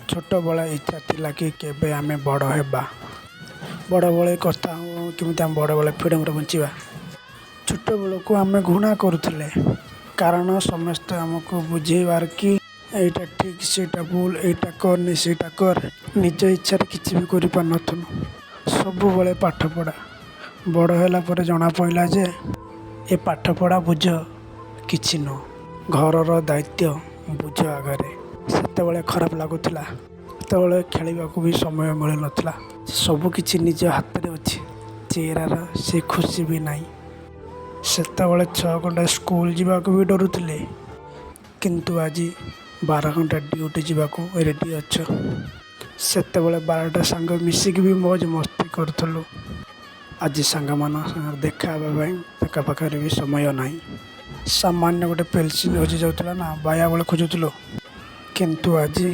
ଛୋଟବେଳେ ଇଚ୍ଛା ଥିଲା କି କେବେ ଆମେ ବଡ଼ ହେବା। ବଡ଼ବେଳେ କଥା ହଉ, କେମିତି ଆମେ ବଡ଼ବେଳେ ଫ୍ରିଡ଼ମ୍ରେ ବଞ୍ଚିବା। ଛୋଟବେଳକୁ ଆମେ ଘୃଣା କରୁଥିଲେ, କାରଣ ସମସ୍ତେ ଆମକୁ ବୁଝେଇବାର କି ଏଇଟା ଠିକ୍, ସେଇଟା ଭୁଲ, ଏଇଟା କରନି, ସେଇଟା କର। ନିଜ ଇଚ୍ଛାରେ କିଛି ବି କରିପାରୁନଥିଲୁ। ସବୁବେଳେ ପାଠପଢ଼ା। ବଡ଼ ହେଲା ପରେ ଜଣାପଡ଼ିଲା ଯେ ଏ ପାଠପଢ଼ା ବୋଝ କିଛି ନୁହଁ, ଘରର ଦାୟିତ୍ୱ ବୋଝ ଆଗରେ। ସେତେବେଳେ ଖରାପ ଲାଗୁଥିଲା। ସେତେବେଳେ ଖେଳିବାକୁ ବି ସମୟ ମିଳୁନଥିଲା। ସବୁକିଛି ନିଜ ହାତରେ ଅଛି, ଚେହେରାର ସେ ଖୁସି ବି ନାହିଁ। ସେତେବେଳେ 6 ଘଣ୍ଟା ସ୍କୁଲ ଯିବାକୁ ବି ଡରୁଥିଲେ, କିନ୍ତୁ ଆଜି 12 ଘଣ୍ଟା ଡ୍ୟୁଟି ଯିବାକୁ ରେଡ଼ି ଅଛ। ସେତେବେଳେ 12ଟା ସାଙ୍ଗ ମିଶିକି ବି ମୌଜ ମସ୍ତି କରୁଥିଲୁ। ଆଜି ସାଙ୍ଗମାନଙ୍କ ସାଙ୍ଗରେ ଦେଖା ହେବା ପାଇଁ ତାଙ୍କ ପାଖରେ ବି ସମୟ ନାହିଁ। ସାମାନ୍ୟ ଗୋଟେ ପେନସିଲ୍ ହଜି ଯାଉଥିଲା ନା, ବାୟା ଭଳି ଖୋଜୁଥିଲୁ, କିନ୍ତୁ ଆଜି